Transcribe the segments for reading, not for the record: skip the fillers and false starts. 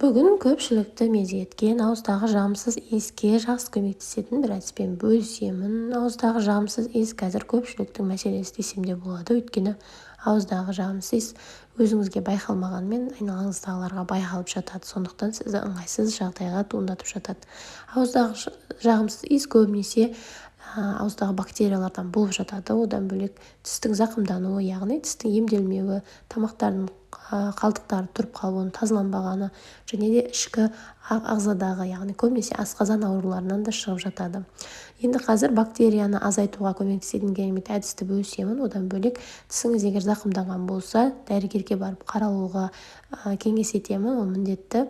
Бүгін көпшілікті мезі еткен ауыздағы жағымсыз иіске жақсы көмектесетін бір әдіспен бөлісемін. Ауыздағы жағымсыз иіс қазір көпшіліктің мәселесі десем де болады. Өйткені ауыздағы жағымсыз иіс өзіңізге байқалмағанымен, айналаңыздағыларға байқалып жатады. Сондықтан сізді ыңғайсыз жағдайға туындатып жатады. Ауыздағы жағымсыз иіс көбінесе ауыздағы бактериялардан болып жатады. Одан бөлек тістің зақымдануы, яғни тістің емделмеуі, тамақтардың қалдықтары тұрып қалып, оның тазаланбағаны және де ішкі ағзадағы, яғни көбінесе асқазан ауруларынан да шығып жатады. Енді қазір бактерияны азайтуға көмектесетін керемет әдісті бөлісемін. Одан бөлек тісіңіз егер зақымданған болса, дәрігерге барып қаралуға кеңес етемін, ол міндетті.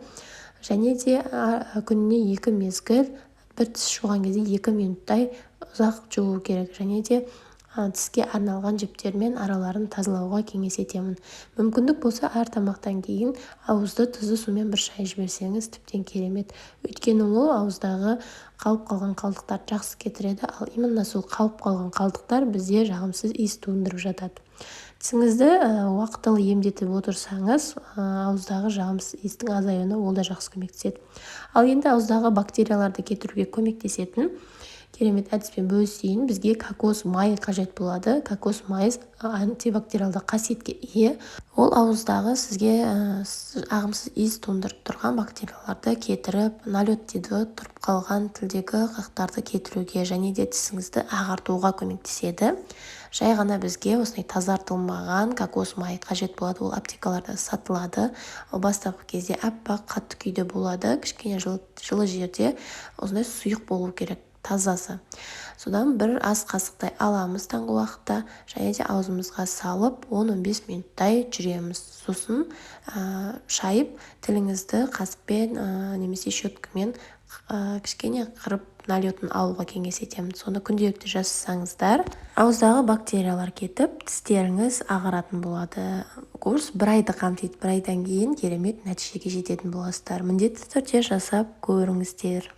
Және де күніне 2 мезгіл бір тіс жуған кезде 2 минуттай ұзақ жуу керек. Және де тіске арналған жіптермен араларын тазалауға кеңес етемін. Мүмкіндік болса, әр тамақтан кейін ауызды тұзды сумен бір шайып жіберсеңіз, тіптен керемет. Өйткені ол ауыздағы қалып қалған қалдықтарды жақсы кетіреді. Ал именно сол қалып қалған қалдықтар бізде жағымсыз иіс туындырып жатады. Тісіңізді уақытылы емдетіп отырсаңыз, ауыздағы жағымсыз иістің азаюына ол да жақсы көмектеседі. Ал енді ауыздағы бактерияларды кетіруге көмектесетін керемет әдіспен бөлісейін. Бізге кокос майы қажет болады. Кокос майы антибактериалды қасиетке ие. Ол ауыздағы сізге жағымсыз иіс туындырып тұрған бактерияларды кетіріп, налет дейді, тұрып қалған тілдегі қақтарды кетіруге және де тісіңізді ағартуға көмектеседі. Жай ғана бізге осындай тазартылмаған кокос майы қажет болады. Ол аптекаларда сатылады. Ол бастапқы кезде аппақ қатты күйде болады. Кішкене жылы жерде осындай сұйық болу керек, тазасы. Содан бір ас қасықтай аламыз таңғы уақытта және де аузымызға салып 10-15 минуттай жүреміз. Сосын шайып, тіліңізді қасықпен немесе щеткамен кішкене қырып, налетін алуға кеңес етемін. Соны күнделікті жасасаңыздар, ауыздағы бактериялар кетіп, тістеріңіз ағаратын болады. Курс бір айды қамтиды. Бір айдан кейін керемет нәтижеге жететін боласыздар. Міндетті түрде жасап көріңіздер.